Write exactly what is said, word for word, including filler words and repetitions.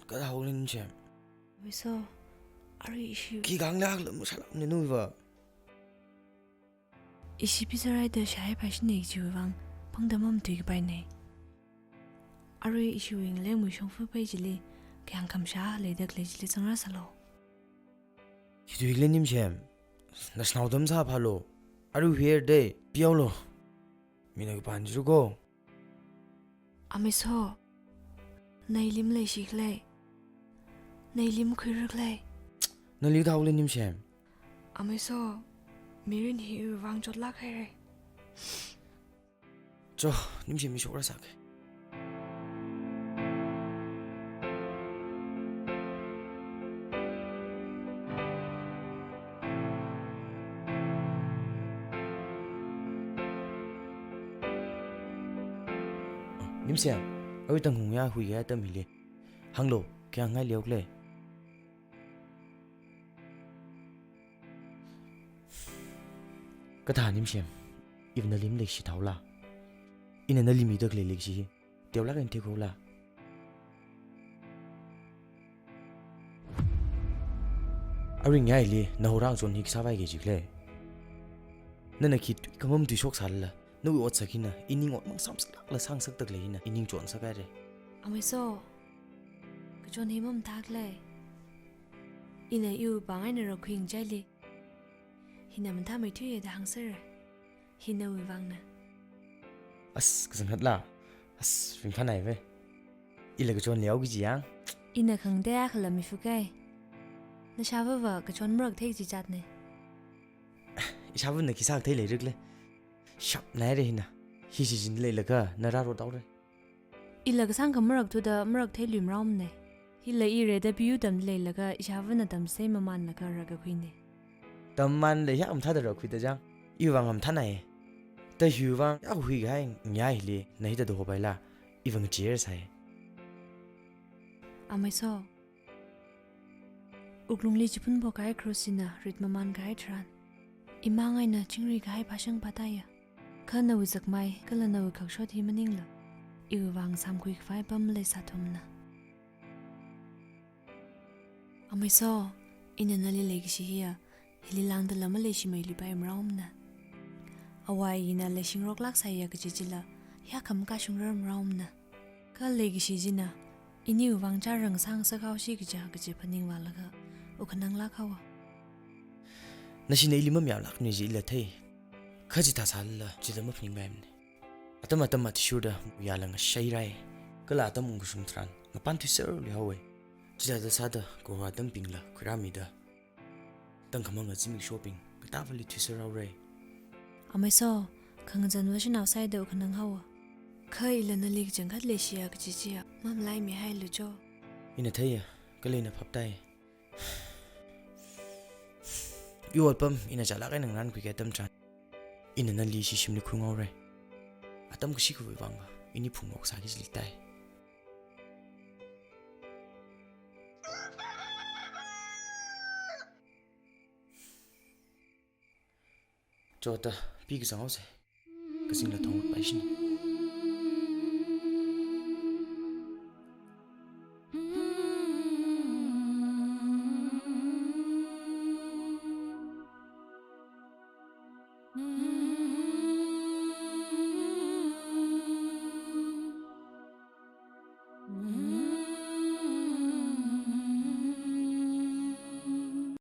Kathāhaole Nimshem. Ameiso, arui ishi. Khi khanglāk lam sālākne nuiva. Ishi pisarai da shai pashine chiwui vang, pangda mamatuikapaine. Arui ishiwui ngalengmui shongfa pai chili, kayāng khamashā leida khalei chili zangrāsālu. Khi tuikhala Nimshem, na shanao atam sāphālu. Arui here day, piaolu. Mina kapān chiru ko. Ameiso, na ili maleishik lei. Na ili makhuirak lei. Nali kathāhaole Nimshem. Ameiso, mirin hi iwui vang chotlāk haire. Cho, Nimshem mi shokrasāke. Nimshem, awui tangkhung ya huiya atam hili. Hānglu, kayāng ngai leok lei. Kathā Nimshem, iva nali maleishithaola. Ina nali mida khalei leikashi hi teolāk eina theikhuila. Arui ngaili, nahaora ngachon hi kasāvai kaji khalei. Nana khi tui khamam tui shoksālala, nawui otsak hina, ining ot mang samsaklākla sāngasakda khalei hina, ining chonsak haire. Ameiso, kachon hi mamathā khalei. Ina iwui vang eina rakhui ngachaili. Hina mathāmeithuiya da hāngsera. Hi nawui vangna. As, kazang khatla. As, ringphānaive. Ila kachon leihao kaji yang. Ina khangatei akhala mifukai. Nashāvava kachon marakthei kaji jatne. Ishāvana khi sākathei leirak lei. Shapnaire hina. Hi shichin leilakha na rārot haore. Ila kasāngkha marakthuda marakthei luimaraomane. Hila i rida piyu tamda leilakha ishāvana tamsei mamanlaga rakakhuine. Tammanle ya mathāda rakhuida jang. Iwui vang mathānaiye. Ta hiwui vang ya huikahai ngayā hili na hithāda hopaila. Iwui vang chiersai. Ameiso. Wuklungli chiphun phokahai cross hina rit mamankahai tharan, imang eina chingri kahai phāshang pātaiya. Kha nawui zakmai, kala nawui khakshot hi maningla, iwui vang samkhui khavai pam maleisāthumana. Ameiso, ina nali leikashi hiya, hili lāngdala maleishimeiluipaimaraomana. Avā ina leishingroklāksāya kaji chila, ya khamakashungrarmaraomana. Kha leikashi china, iniwui vang chāra ngasāngasakhaosi kaja kaji phaningvālaga, wukhananglāk haowa. Nashina ili mamayālākne chi ila thei. Kha chithā sālala, chila maphaningpaimane. Atam atam athishurda yāla ngashairai. Kala atam ungkashung tharan, ngapān thuiserlui haowe. Chithāda sāda, kaho atambingla khuirāmida, tangkhamanga zimikshobing katāvali thuiser haore. Ameiso, khangazanva shanao sāida wukhanang haowa. Kha ila nali kachangkhat leishiya kaji chiya, mamalaimihailu cho. Ina theiya, kala ina phaptai. Iwui otpam ina chālāk eina ngarankhuiki atam tharan, ina nali ishi shimli khuingaore. Atam kashi khavai vangva, ini phungngaroksāki chili tai. Chota, pi kazang haose. Kazingla thong paishina.